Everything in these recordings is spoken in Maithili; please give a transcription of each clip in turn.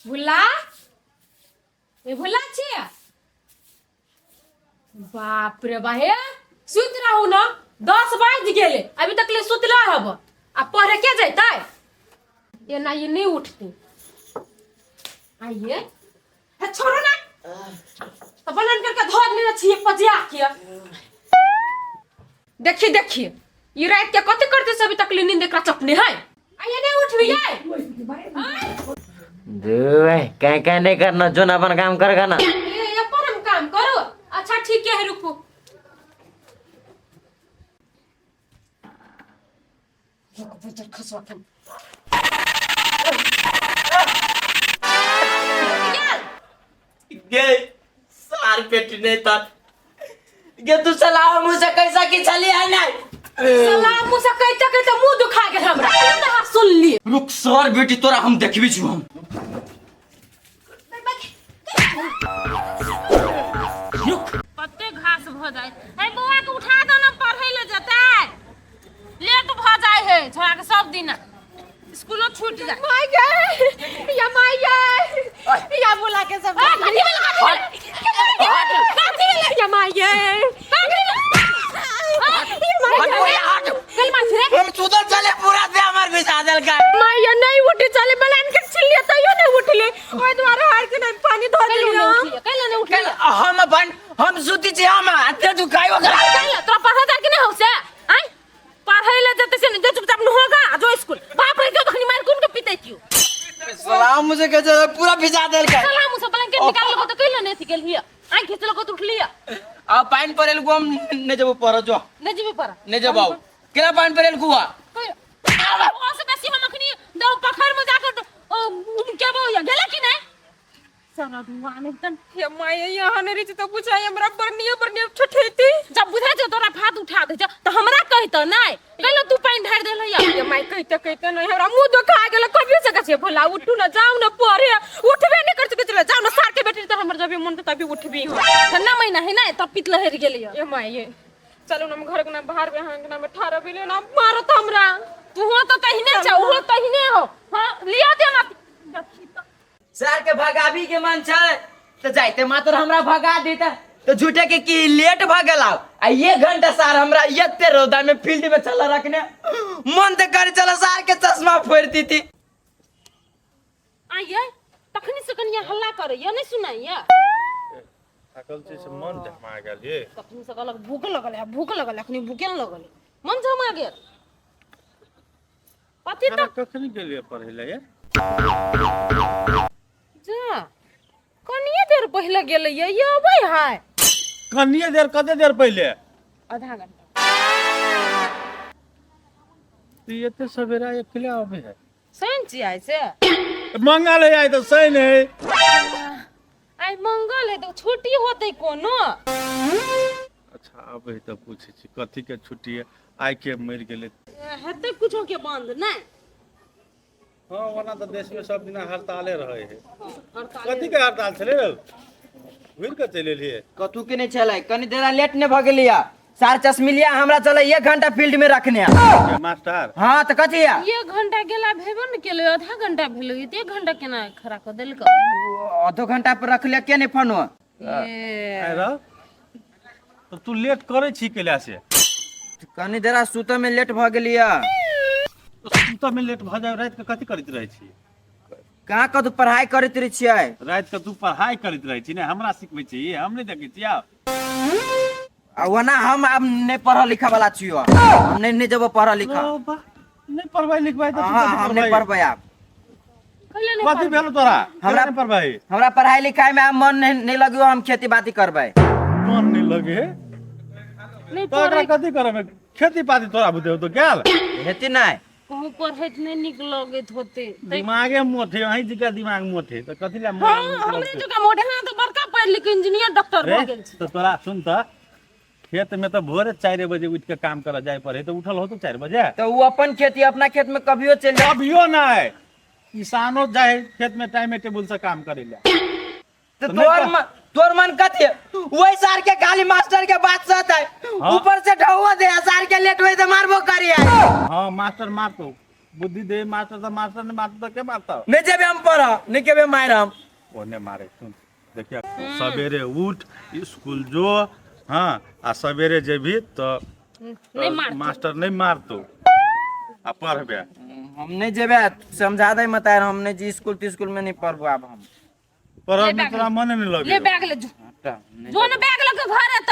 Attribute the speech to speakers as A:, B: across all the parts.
A: भुला ए भुला छियै बाप रे बा हे सुति रहू न 10 बाजि गेलै अभी तक ले सुतला हब आ पढ़े के जैतै एना ये नहीं उठते आइए हे छोड़ो ना तो बनन करके धो देने छियै पजिया के देखिए देखिए ये रात के कथी करते से अभी तक ले नींद एकरा चपने है आइए नहीं उठबी ये
B: दुबे कहीं कहीं नहीं करना जो ना अपन काम कर ना
A: ये अपन हम काम करो अच्छा ठीक है रुको रुको भीतर खसवा के
C: गे सार पेटी नहीं तर गे तू सलाह मुझसे कैसा की चली है नहीं
A: सलाम मुझसे कहते कहते मुंह दुखा गेल हमरा अहाँ सुन ली
C: रुक सर बेटी तोरा हम देखबी छु हम रुक
D: कते घास भऽ जाइ है बौआ के उठा दो ना पढ़ै ले जेतै लेट भऽ जाइ है छोड़ा के सब दिन स्कूलो छूट जाए
A: माय गे या माय गे या बोला के सब
D: कथी भेल कथी भेल
A: या माय गे
C: हट बोया हट
D: कल मार रे
C: हम सुधर चले पूरा दे हमर बिछा देल का
A: माय ये नहीं उठे चले बलान के छिलिए तैयो नहीं उठले ओइ द्वारा हार के नहीं पानी धो
D: कल
A: देलियो
D: नहीं उठलिए कल नहीं उठलिए
C: हम अपन हम सुती छी हम ते तू खाइ ओकरा
D: कल तोरा पढ़ा जा के नहीं हो से आय पढ़ै ले जेतै से नहीं जो चुपचाप नहोगा आ जो स्कूल बाप रे जो तखनी मार कोन के पीतै थियो
C: सलाम मुझे कैसे पूरा भिजा देल का
D: सलाम से बलन के निकाल लगो तो कइलो नहीं थी गेल हिया आँख खींच लगो तो उठलिया
C: आ पानी पड़ेल को हम नहीं जब पर जो
D: नहीं जेबे पर
C: नहीं जब आओ केना पानी पड़ेल कुआ
D: ओसे बेसी हम अखनी दो पखर में जाकर के बो या गेला कि नहीं सारा धुआं में तन
A: या माय यहाँ नहीं रही तो पूछा हमरा बरनिया बरनिया ठठेती
D: जब बुझे जो तोरा भात उठा दे तो हमरा कहत नहीं कहलो तू पानी ढार देल या
A: ये माय कहते कहते नहीं हमरा मुंह दुखा गेल कभी से कहे भोला उठू ना जाओ ना पढ़े उठबे नहीं कर सके चलो जाओ ना सार के बेटी तो हमर जब मन तो तभी उठबी हो
D: ठंडा महीना है ना तब पित लहर गेल या
A: ये माय ये चलो ना हम घर के ना बाहर में के ना में ठाड़ा भेलियो ना मारत हमरा
D: तू हो तो तहिने छ उहो तहिने हो हां लिया दे ना
C: सर के भगाबी के मन छै तो जाइते मात्र हमरा भगा देता तो झूठे के की लेट भ गेल आ एक घंटा सार हमरा एते रौदा में फील्ड में चल रखने मन तो करे चल सार के चश्मा फोड़ दी थी
D: आइए तखनी से कनिया हल्ला करैया नहीं सुनाइया
E: थाकल छी से मन झमा गेल ये
D: तखनी से कहलक भूख लगल है भूख लगल है अखनी भूखे न लगल है मन झमा गेल कथी
E: खाना
D: तक
E: कखनी गेलियै पढ़ै लए ये
D: जा कनिए देर पहिले गेलै ये अबै है
E: कनिए देर कते देर पहिले
D: आधा घंटा
E: तऽ ई एते सवेरा अकेले अबै है
D: शनि छियै आइ से
E: मंगल है आइ तऽ शनि है
D: आइ मंगल है तऽ छुट्टी होतै कोनो
E: अच्छा आबै है तऽ पूछै छी कथी के छुट्टी है आइ के मरि गेलै
D: हेतै कुछो के बंद नहि
E: हँ ओना तऽ देशमे सब दिना हड़ताले रहै है
D: हड़ताल
E: कथी के हड़ताल छलै रौ घुरि कऽ चलि एलियै
C: कतू के नहीं छलै कनी देर लेट नहीं भ गेलिया सार चश्मिलिया हमरा चले एक घंटा फील्ड में रखने
E: के मास्टर
C: हाँ तो कथी है
D: एक घंटा गेला भेबो ने केलै आधा घंटा भेलै तऽ एक घंटा केना खड़ा कऽ देलकै
C: आधो घंटा पर रखले के नहीं फोन
D: ए
E: आइ रौ तऽ तू लेट करै छी कैला से
C: कनी देर सुतऽ में लेट भ गेलिया
E: सुतऽ में लेट भऽ जाय राति के कथी करैत रहै छी
C: कहाँ कतू पढ़ाई करैत रहै छियै
E: राति के तू पढ़ाई करैत रहै छी ने हमरा सिखबै छी हम नहि देखै छी आब
C: आ ओना हम आब नहि पढ़ऽ लिखऽ वाला छियो हम नहि नहि जेबो पढ़ऽ लिखऽ
E: रौ बा, नहि पढ़बै लिखबै तऽ तू
C: हाँ
E: कथी
C: हम नहि
E: पढ़बै?
C: पढ़बै आब
D: कैले नहि
E: कथी भेल तोरा
C: हमरा-
E: नहि पढ़बै
C: हमरा पढ़ाई लिखाई में आब मन नहीं नहीं लगियो हम खेती बाती करबै
E: मन नहि लगे
D: नहि
E: तऽ एकरा
D: पढ़ै
E: कथी करबै खेती पाती तोरा बुझे तो गेल
C: हेती नहि
D: कहूँ पढ़ैत नहि नीक लगैत होतै
E: दिमागे मोटे अहीं जकाँ दिमाग मोटे तऽ कथी लए
D: हँ हमरे जकाँ मोटे हँ तऽ बड़का पढ़ि लिख इंजीनियर डॉक्टर
E: रे
D: भऽ गेल छी
E: तऽ तोरा सुन तऽ खेत में तऽ भोरे 4 बजे उठि के काम करऽ जाय पड़े तऽ उठल होतो 4 बजे
C: तऽ ओ अपन खेती अपना खेत में कभियो चलि जाओ
E: कभियो नहि किसानो जाय है खेत में टाइम टेबुल से काम करे ला
C: तऽ
E: तऽ नहि
C: तोर तोर मन कथी वही सार के खाली मास्टर के बात सत है
E: हाँ।
C: ऊपर से ढौआ दे सार के लेट हुए तो मारबो करी है
E: हाँ मास्टर मारतो बुद्धि दे मास्टर तऽ मास्टर नहि मारतौ तऽ के मारतौ?
C: नहीं जेबे हम पढ़, नहीं केबे मार हम।
E: ओने मारे सुन, देखिए सवेरे उठ स्कूल जो, हाँ, आ सवेरे जेबही तऽ
D: नहीं मारतौ।
E: मास्टर नहीं मारतौ आ पढ़बे।
C: हम नहीं जेबे, समझा दे मत यार, हम नहीं जी स्कूल तिस्कूल में नहीं पढ़बो आब हम।
E: पढ़ब में तोरा मन नहीं लगे।
D: ले बैग ले जो, जो ने बैग लके घर एत।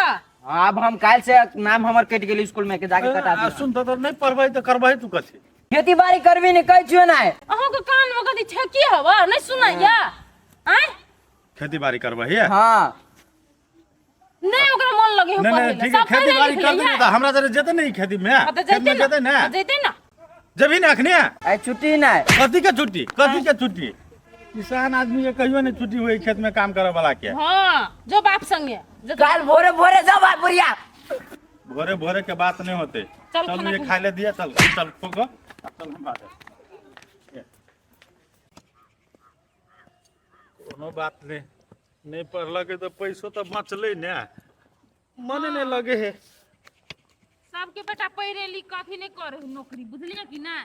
C: आब हम काल्हि से नाम हमर कटि गेल स्कूल में के जाके कटा
E: आ
C: दी।
E: सुन तऽ नहीं पढ़बै तऽ करबै तू कथी?
C: खेती बाड़ी करबी नहीं कहै छियो ना।
D: अहूँ के कान में कथी छेकी हवा नहीं सुनाइया आय?
E: खेती बाड़ी करबै है?
C: हाँ।
D: नहीं ओकरा मन लगे हो
E: नहीं
D: पढ़े
E: नहीं
D: ला।
E: ठीक है,
D: सब
E: खेती
D: पढ़े
E: बाड़ी
D: लिखले
E: कर
D: है।
E: तऽ हमरा जरे जेतै नहीं खेती में?
D: हाँ, तऽ
E: खेत में
D: जैते
E: जेतै
D: ना,
E: ने?
D: हाँ, जैते ना।
E: जेबही ने अखने?
C: आइ छुट्टी नहीं।
E: कथी के छुट्टी? कथी के छुट्टी? किसान आदमी के कहियो नहीं छुट्टी हुई खेत में काम करे वाला के।
D: हाँ, जो बाप संगे जो।
C: काल्हि भोरे भोरे जब आ बुढ़िया।
E: भोरे भोरे के बात नहीं होते।
D: चल,
E: चल
D: खाना
E: ये
D: खा।
E: खा ले दिया, चल चल खोको, चल हम बात। कोनो बात नहीं, नहीं पढ़लक तऽ पैसो तऽ बचलै ने, मने नहीं लगे है।
D: सबके बेटा पढ़े लिख कथी नहीं करे है नौकरी, बुझलिए कि ना?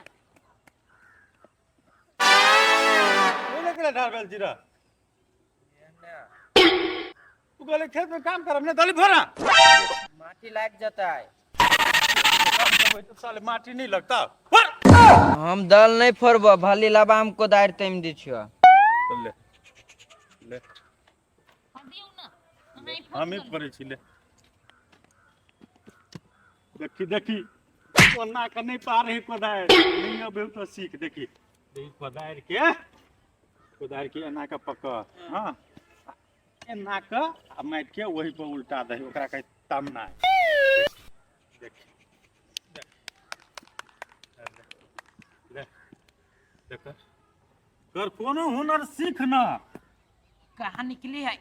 E: ओहि लए केला ढार भेल छी रे? तू कहले खेत में काम करब ने, दली भरा।
C: माटी लागि जेतै।
E: तो साले माटी नहीं लगता पर।
C: हम दल नहीं फोड़बो, भली लबा हम कोदारि तामि दै छियो।
E: ले ले।
D: हाँ, दियौ ना, अहाँ ई
E: हम ही करै छी, ले देखी देखी कोना के नहीं पार है कोदारि, नहीं अबे तो सीख। देखी देखी कोदारि के, कोदारि के एना के पकड़, हाँ एना के आ माटि के ओहि पर उल्टा दही, ओकरा कहै तमना। देखी देख ले देख कर, कोनो हुनर सीख ना।
C: कहाँ निकली है?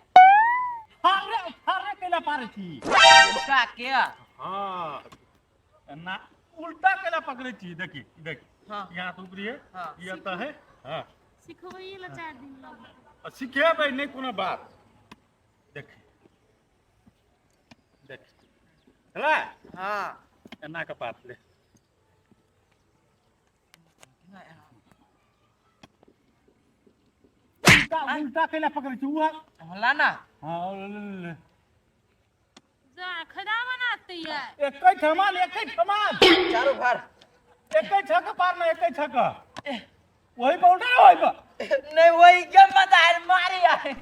E: फारे फारे कैला पारे छी?
C: उल्टा के।
E: हाँ, एना उल्टा कैला पकड़ै छी? देखी देखी।
C: हाँ।
E: यहाँ से ऊपरी है।
C: हाँ।
E: ये तऽ है, हाँ।
D: सिखबैये ला 4 दिन लग।
E: आ सिखेबै नहि कोनो बात। देखी देख हेला।
C: हाँ।
E: एना के पात ले। उल्टा उल्टा कैला पकड़ै छी उहा?
C: होला ना।
E: हाँ, ले, ले, ले।
D: जा खदा बनाते है।
E: एकै ठमान, एकै ठमान।
C: चारू भर।
E: एकै छक पार न, एकै छक वही पर उल्टा, वही पर।
C: नहीं वही के मत आए मारी आए,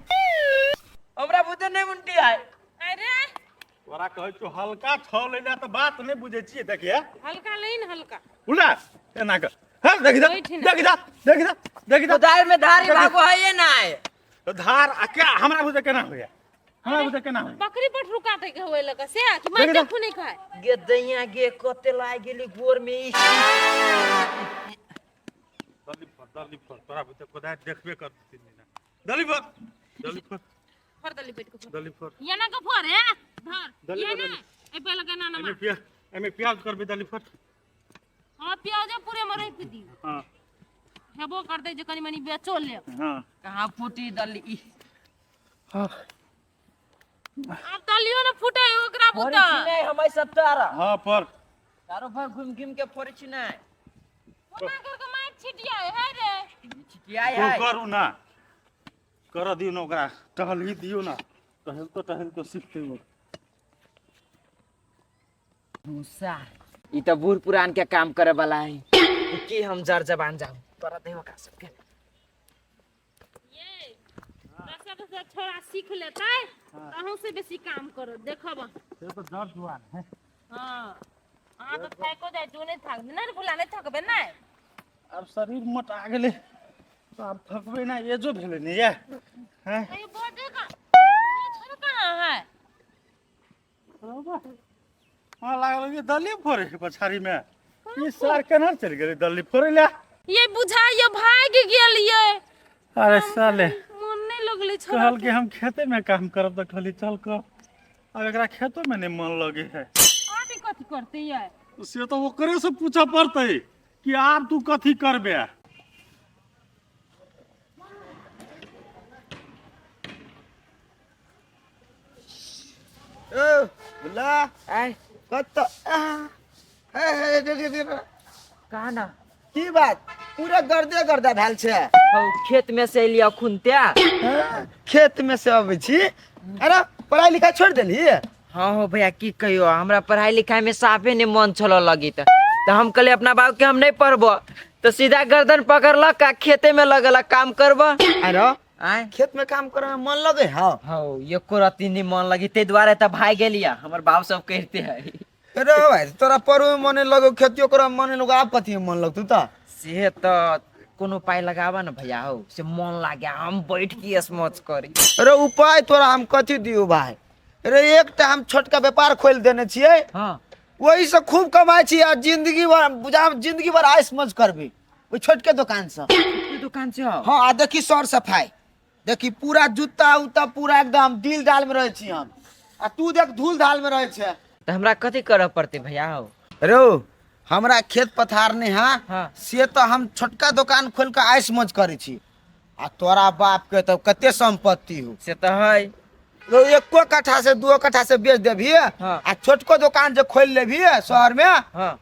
C: हमरा बुझे नहीं उल्टी आए।
D: अरे
E: तोरा कहै छौ हल्का छौ लैला तऽ बात नहि बुझै छियै, देखिए।
D: हल्का लई न, हल्का।
E: उल्टा एना कर, हाँ देखि जा।
D: बैठ ना।
E: देखि जा देखि जा देखि जा।
C: कोदारि में धारी भागो है ये ना आए।
E: तऽ धार आ क्या हमरा बुझे केना होइया, हमरा बुझे केना होइया?
D: बकरी पर रुकाते के होए लगा से कि माइटे
E: देख।
D: खुने खाए।
C: गे दैया गे, कते लाग गेली गोर में ई।
E: दली फर, दली फर, तोरा बुझे कोदारि देखबे कर 3 दिना। दली फर, दली फर।
D: फर दली पेट को फर।
E: दली फर।
D: ये ना के फर है धर।
E: दली
D: ये
E: पर
D: ना
E: दली।
D: ए पे लगा ना ना।
E: एमे प्याज, एमे प्याज करबे, दली फर।
D: हां, प्याज पूरे में रोपि दी।
E: हाँ।
D: हेबो कर दे जे कनी मनी बेचो ले।
E: हाँ।
C: कहाँ फूटी दली ई?
D: आब दलियो ने फूटे ओकरा
C: फोड़ै
D: बुता।
C: छी नहीं हम सब तारा।
E: हाँ पर।
C: चारो भर घूम घूम के फोड़ै छी नहीं।
D: ओना कर के मार छिटिया है रे।
C: छिटियाई
E: तो
C: है।
E: करू ना, कर दियौ ने ओकरा, टहल ही दियौ ना, टहलतो टहलतो सीखते ओ।
C: मूसा ई तऽ बूढ़ पुरान के काम करे वाला है की, हम जर जबान जाऊ तोरा दे ओकरा सबके।
D: ये रसा रसा छोड़ा सीख लेतै अहूँ से बेसी काम करो देखब।
E: से तऽ जर जुआन है।
D: हाँ, अहाँ तऽ थाको जाइ जो नहि थाकबे नहि भुला, नहि थकबे नहि।
E: आब शरीर मोटा गेलै तऽ आब थकबै ना, एजो भेलै ने ये हैं।
D: ये बॉडी का ये छोड़ कहाँ है?
E: हमरा लागल कि दली फोड़े के पछाड़ी में ई सार केना चलि गेलै दली फोड़े ला?
D: ये बुझाइए भाग गेल ये।
E: अरे साले।
D: मन नहीं लगले छोड़ा।
E: कहल कि हम खेते में काम करब तऽ कहली चल कर, आब एकरा खेतो में नहीं मन लगे है।
D: आप ही कथी करते ये?
E: से तऽ ओकरे से पूछऽ पड़तै कि आब तू कथी करबे।
F: ओ बुला।
C: आय।
F: कत हे हे दे दे दे।
C: कहाँ ना?
F: की बात पूरा गर्दे गर्दा भेल छै।
C: हौ, खेत में से एलियै अखुन ते।
F: हाँ, खेत में से अबै छी। अरे पढ़ाई लिखाई छोड़ देली?
C: हाँ हो भैया, की कहियो, हमरा पढ़ाई लिखाई में साफे नहीं मन छलो लगी त हम कहलियै अपना बाप के हम नहीं पढ़बो, तो सीधा गर्दन पकड़लक आ खेते में लगल काम करबो।
F: अरे
C: आय
F: खेत में काम करे में मन लगे? हाँ
C: हौ, एको रत्ती नहीं मन लगी, ताहि दुआरे तऽ भागि गेलियै, हमर बाप सब कहिते है।
F: अरे भाई, तोरा पढ़े में मन लगो, खेतियो करे में मन लगो, आब कथी में मन लगतौ त?
C: से तऽ कोनो उपाय लगाबऽ ने भैया हौ, से मन लागे, हम बैठ के स्मच करी।
F: अरे उपाय तोरा हम कथी दियौ भाई? अरे एकटा हम छोटका व्यापार खोलि देने छियै।
C: हाँ।
F: ओही से खूब कमाइ छी आ जिंदगी भर बुझा, जिंदगी भर आइस मौज करबी ओहि छोटके दोकान से।
C: दुकान से हौ?
F: हाँ, आ देखी सर सफाई देखी, पूरा जूता उता पूरा एकदम दिल दाल में रहै छी हम, आ तू देख धूल धाल में रहै छै।
C: तऽ हमरा कथी करऽ पड़तै भैया हौ?
F: रो हमरा खेत पथार नहीं है।
C: हाँ।
F: से तो हम छोटका दोकान खोल के आइस मौज करै छी, आ तोरा बाप के तो कते संपत्ति हो।
C: से तऽ है।
F: रो एको कट्ठा से 2 कट्ठा से बेच देबही।
C: हाँ।
F: आ छोटको दोकान जे खोल लेबही शहर में।
C: हाँ।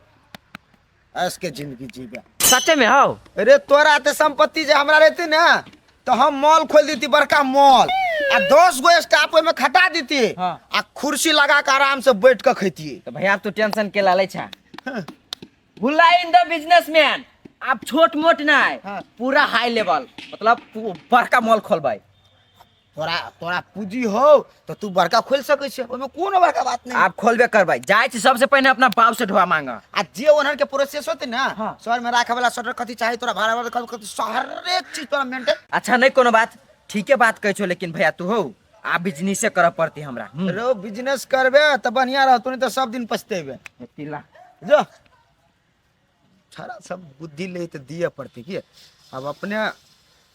F: ऐस के जिंदगी जीबे।
C: सचे में हौ?
F: अरे तोरा ते संपत्ति जे हमरा रहती ना तो हम मॉल खोल देती, बड़का मॉल, आ 10 गो स्टाफ ओहिमे खटा देती।
C: हाँ।
F: आ कुर्सी लगा के आराम से बैठ के खैती।
C: तऽ भैया तू टेंशन के लै छा, भुला इन द बिजनेसमैन, आप छोट मोट नहीं।
F: हाँ।
C: पूरा हाई लेवल, मतलब बड़का मॉल खोलबै।
F: तोरा तोरा पूंजी हो तो तू बड़का खोल सकै छै, ओहिमे कोनो बड़का बात नहीं।
C: आप खोलबे करबै, जाइ छी सबसे पहिने अपना बाप से ढोआ मांग।
F: आ जे ओनर के प्रोसेस होते ना।
C: हाँ।
F: शहर में राखे वाला शटर कथी चाही तोरा, भाड़ा वाला कथी, हरेक चीज तोरा मेंटेन।
C: अच्छा नहीं कोनो बात, ठीके बात कहै छो, लेकिन भैया तू हो आ बिजनेसे करऽ पड़ती हमरा।
F: रो बिजनेस करबे तऽ बढ़िया रहतो, नहीं तऽ सब दिन पछतेबे।
C: तिला
F: जो छड़ा सब बुद्धि ले तऽ दिअ पड़तै की, अब अपने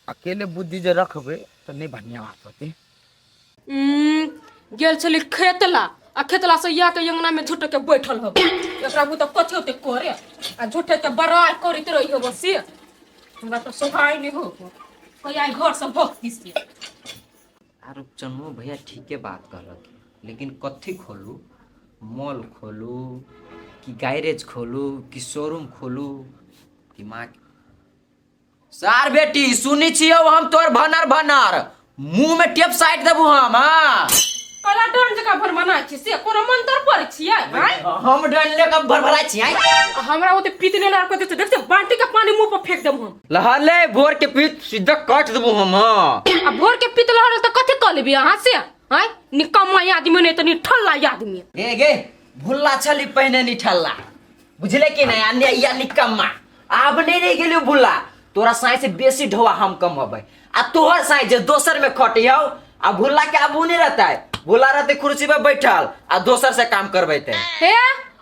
F: अकेले बुद्धि जे रखबै तऽ नहि बढ़िया बात होतै।
A: गेल छली खेतला आ खेतला से या के अंगना में झूठे के बैठल हो, एकरा बुते कथी होते करे आ झूठे के बड़ाई करैत रही हो, से हमरा तो सोहाय नहीं हो कोई आई घर से भक्ति से।
B: आर चन्नू भैया ठीके बात कहलक, लेकिन कथी खोलू? मॉल खोलू कि गैरेज खोलू कि शोरूम खोलू कि माँ
C: सार बेटी सुनी छियौ, हम तोर भनर भनर मुंह में टेप साइट देबू हम। हाँ
A: कला डन जकाँ भरमना छी से कोनो मंत्र पढ़ै छियै आँय?
C: हम डन ले के भरभराइ छी आँय?
A: हमरा ओते पीत नहि लड़को देते, देखते बाल्टी के पानी मुंह पर फेंक देब हम।
C: लहले भोर के पीत सीधा काट देबू हम। हाँ
A: आ भोर के पीत लहरल तऽ कथी कऽ लेबी अहाँ से आँय? निकम्मा आदमी नहि तऽ निठल्ला आदमी।
C: गे गे भुल्ला छली पहिने निठल्ला, बुझले कि नहीं? अन्य या निकम्मा आब नहीं रह गेलियो भुल्ला, तोरा साई से बेसी ढोआ हम कमबै, आ तोहर साई जे दोसर में खटियौ, आ भुल्ला के आबू नहीं रहता है, भुल्ला रहते कुर्सी पे बैठल आ दोसर से काम करबैते।
A: हे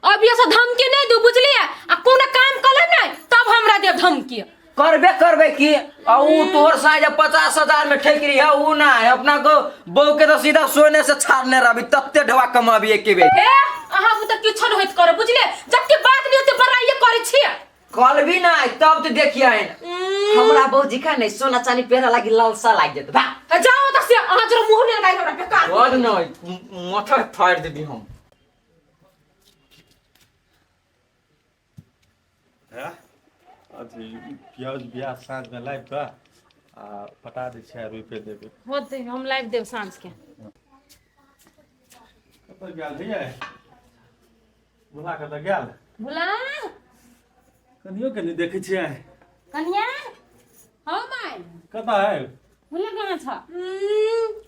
A: अब ये से धमकी नहीं दू, बुझलिए? आ कोनो काम कर लेब ने तब हमरा देब धमकी।
C: करबे करबे की, आ ऊ तोहर साई जे 50,000 में ठेक रही है ऊ ना है, अपना को बहू के तो सीधा सोने से छाड़ने रहबी, तत्ते ढोआ कमाबी एके बेर।
A: हे अहाँ बुते किछो नहीं होइत करे, बुझलिए? जबकि बात नहीं होते बड़ाइए करे छियै।
C: कल भी ना तब तो देखिए हमरा बहू का नहीं सोना चांदी पहना लागी लालसा लाग जेत बा।
A: जाओ त से अहाँ जरा मुंह नहीं लगाई हमरा बेकार।
C: बड़ नहीं माथा फाड़ देबी हम।
E: अथी प्याज बियाज साँझमे लाबि कऽ आ पटा दै छियै आ रोपि देबै।
D: होतै, हम लाबि देब साँझ के।
E: कतऽ गेल भैया? भुला कतऽ गेल?
D: भुला।
E: कनियो के नहि देखै छियै।
D: कनिया हौ माय।
E: कतऽ है?
D: भुला कहाँ छ?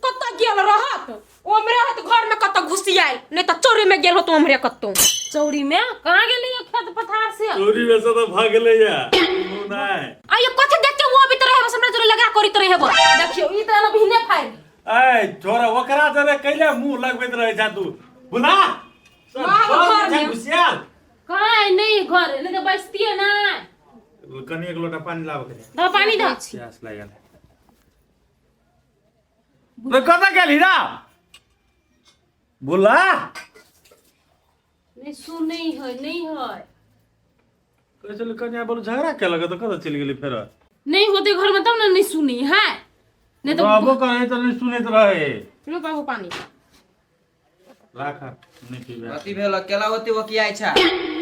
A: कतऽ गेल रहत? ओमरे रहत घर में कतऽ घुसी आयल, नहीं तऽ चोरी में गेल होत ओमरे कतौ।
D: चौरी में कहाँ गेली खेत पथार से?
E: चोरी में से तऽ भऽ गेलै या नहि।
A: आ ये कथी देख के वो अबित रहे बस हमरा जोरे लगा करैत रहे बस।
D: देखियौ ई तऽ भिने फाड़ि।
E: ऐ छोरा ओकरा जरे कैले मुंह लगबैत रहै छा तू? बुला
A: घर में।
E: घुसियाल
D: कहाँ नहीं घर नहीं तऽ बैसतियै ना।
E: कनि एक लोटा पानी लाब कनि।
D: दऽ पानी दऽ।
E: प्यास लागल रे। कतऽ गेल हीरा बुला?
D: नहीं सुनै है नहीं है।
E: कहै छलै कनिया बोलू झगड़ा केलक तऽ कतऽ चलि गेली फेर?
D: नहीं होते घर में तब ना नहीं सुनी है, नहीं तो
E: रहबो करै तऽ नहि सुनैत रहे।
D: लो बाबू पानी।
E: राख नहि पीबै।
C: कथी भेल केला ओते ओकियाइ छा?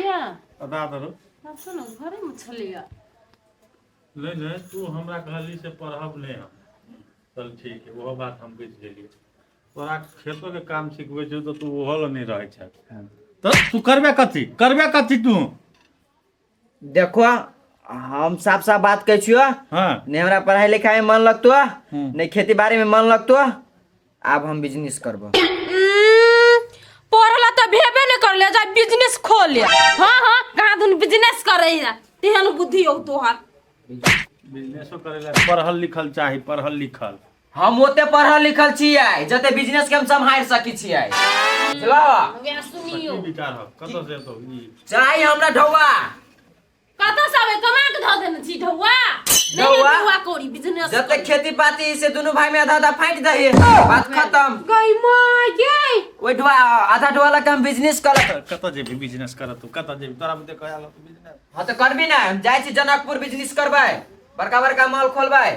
D: या
E: अदा दरो।
D: तब सुनो घरे में छलिया।
E: नहि नहि, तू हमरा कहली से पढ़ब नहि हम। चल ठीक है, ओहो बात हम बुझि गेलियै। तोरा खेतो के काम सिखबै छौ तऽ तू ओहो लए नहि रहै छै, तऽ तू करबे कथी, करबे कथी तू?
C: देखो, हम साफ साफ बात कहै छियो।
E: हाँ।
C: नहीं हमरा पढ़ाई लिखाई में मन लगतो, नहीं खेती बाड़ी में मन लगतो, आब हम बिजनेस करबो।
A: पढ़ला तऽ भेबे नहि करले, जा बिजनेस खोल ले।
D: हाँ हाँ, कहाँ दुन बिजनेस करे तेहन बुद्धि हो तोहर।
E: बिजनेसो करे ला पढ़ल लिखल चाही, पढ़ल लिखल।
C: हम ओते पढ़ल लिखल छियै जते बिजनेस के हम सम्हारि सकै छियै, बुझलहो?
D: वएह सुनियो।
E: की विचार हो, कतऽ से एतौ ई?
C: चाही हमरा ढौआ।
D: कतऽ से आबै? कमा के धऽ देने छी ढौआ? नहीं।
C: ढौआ?
D: ढौआ कौड़ी बिजनेस।
C: जते खेती पाती से दुनू भाई में आधा आधा फाटि दही, बात खत्म।
A: गई माय गई।
C: ओहि ढुआ आधा ढुआ लऽ के हम बिजनेस करब।
E: कतऽ जेबही बिजनेस करऽ तू? कतऽ जेबही? तोरा बुते कहल बिजनेस?
C: हाँ तऽ करबी ना, हम जाइ छी जनकपुर, बिजनेस करबै, बड़का बड़का मॉल खोलबै।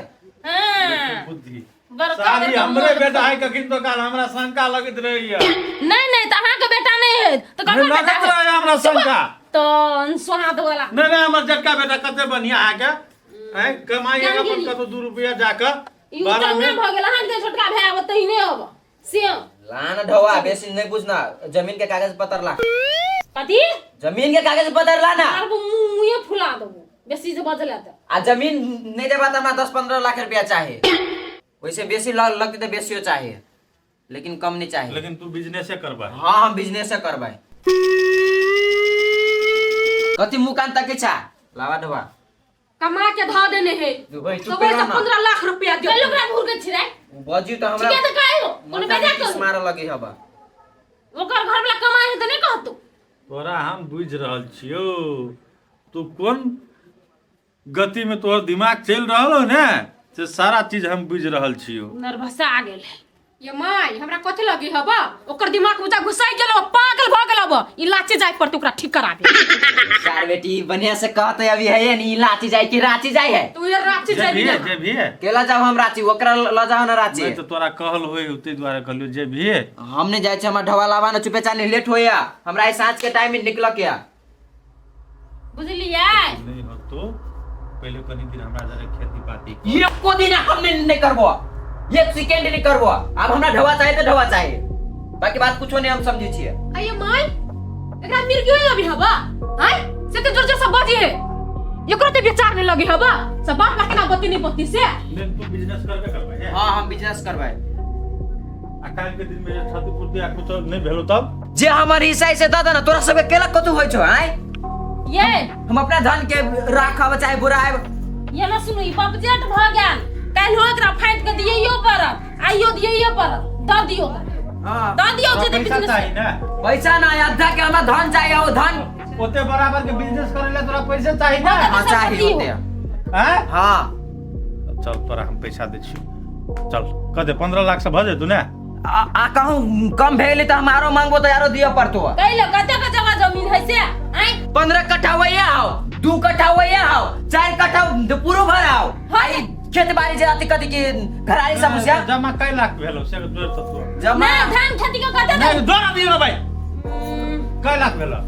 D: हाँ।
E: बुद्धि
D: बड़का
E: सारी
D: बड़का
E: हमरे
D: मॉल।
E: बेटा है कखन तो काल हमरा शंका लगैत रहैया।
D: नहीं नहीं, तऽ अहाँके बेटा नहीं है तऽ ककर
E: नहि
D: बेटा
E: लगैत
D: है?
E: रहैया हमरा शंका।
D: तऽ सोहाद वाला।
E: नहीं नहीं, हमर जटका बेटा कते बढ़िया है के हैं कमाई
D: जान
E: अपन
D: गेली।
E: कतो 2 रुपया जाके
D: ई
E: बारह
D: उतरना
E: में
D: भऽ गेल अहाँके छोटका भाय आब तहिने अब सेम।
C: लान ढौआ, बेसी नहीं बुझना, जमीन के कागज पत्र ला।
D: कथी?
C: जमीन के कागज पत्र ला ना।
D: मारबो मुंह मुँहे फुला देबो बेसी जे बजले तऽ।
C: आ जमीन नहीं देबा तऽ हमरा 10-15 लाख रुपया चाही, वैसे बेसी लगतै तऽ बेसियो चाही, लेकिन कम नहीं चाही।
E: लेकिन तू बिजनेसे करबा?
C: हाँ, हम बिजनेसे करबै। कथी मुकान तक छा? लावा ढौआ।
A: कमा के धऽ देने है।
C: दुबई
A: तो
C: चुप
A: वैसे
C: रह ना।
A: 15 लाख रुपया दियो।
D: कहियो ओकरा घूर के छिराय।
C: बजी तऽ हमरा
D: ठीके तऽ कहियो कोनो
C: माथा में
D: बेजा
C: किस
D: करू।
C: मारऽ लगी हबा।
D: ओकर घर वाला कमाइ है तऽ नहि कहतो।
E: तोरा हम बुझि रहल छियौ, तू कोन गति में तोहर दिमाग चलि रहल हो ने, से सारा चीज हम बुझि रहल छियौ।
D: नर्वसा आ गेल है।
A: ये माय, हमरा कथी लगी हबा? ओकर दिमाग में जा घुसाई गेल, पागल भ गेल। अब ई लाचे जाय पड़ते ओकरा ठीक कराबे।
C: सार बेटी बढ़िया से कहते अभी है नी, लाची जाए कि रांची जाए है?
A: तू ये रांची
E: जे भी
A: जाबी।
E: है, जे भी है।
C: केला जाओ हम रांची? ओकरा ल जाओ ना रांची।
E: नहीं तो तोरा कहल होई ताहि दुआरे कहलियौ जे भी है।
C: हम नहीं जाए छे, हमरा ढवा लावा ना, चुपे चानी लेट होया हमरा, आई साँझ के टाइम में निकल के आ।
D: बुझलियै?
E: नहीं हो तो पहले कनी दिन हमरा जरे खेती पाती
C: एको दिन हम नहीं, नहीं करबो, एक सेकेंड नहीं करबो। अब हमरा ढवा चाहिए तो ढवा चाहिए, बाकी बात कुछो नहीं हम समझे छिए।
A: अये माय, एकरा मिर्गी होई अभी हबा आय से तो जोर जोर से बजी है, एकरो ते विचार नहीं लगी हबा सब बाप ला केना बत्ती नहीं बत्ती से।
E: नहीं, तू बिजनेस करबे करबे है?
C: हाँ, हम बिजनेस करबै।
E: आ काल्हि के दिन में जे क्षतिपूर्ति आ कुछो नहीं भेलो तब?
C: जे हमर हिस्सा है से दऽ दे ना। तोरा सबके केला कतौ होइ छौ आय?
D: ये
C: हम अपना धन के राखब चाहे बुरायब।
D: ये ना सुनू, ई बाप जेठ भऽ गेल, काल्हि एकरा फाटि के दियैयो पड़त, आइयो दियैयो पड़त, दऽ दियौ।
C: हाँ।
D: दऽ दियौ जे
E: पैसा
D: बिजनेस
E: चाही ना?
C: पैसा ना, आधा के हमरा धन चाहिए, ओ धन।
E: ओते बराबर के बिजनेस करे ले तोरा पैसे चाही ना?
C: हाँ, चाही ओते।
E: हैं?
C: हाँ।
E: चल, तोरा हम पैसा दै छियौ, चल कह दे, 15 लाख से भऽ जेतौ ने?
C: आ कहूँ कम भेल तऽ हम आरो मांगबो तऽ आरो दिअ पड़तो।
D: कैले कते के जगह जमीन है से आइ?
C: 15 कट्ठा वही आओ, 2 कट्ठा वही आओ, 4 कट्ठा पूरो भर आओ। आई खेत बाड़ी जे अति कथी की घरारी सब बुझिया।
E: जमा कै लाख भेलो से जोड़ तऽ तू।
C: जमा
D: नहीं, धान खेती के कते?
E: नहीं, जोड़ दियो ना भाई, कै लाख भेलो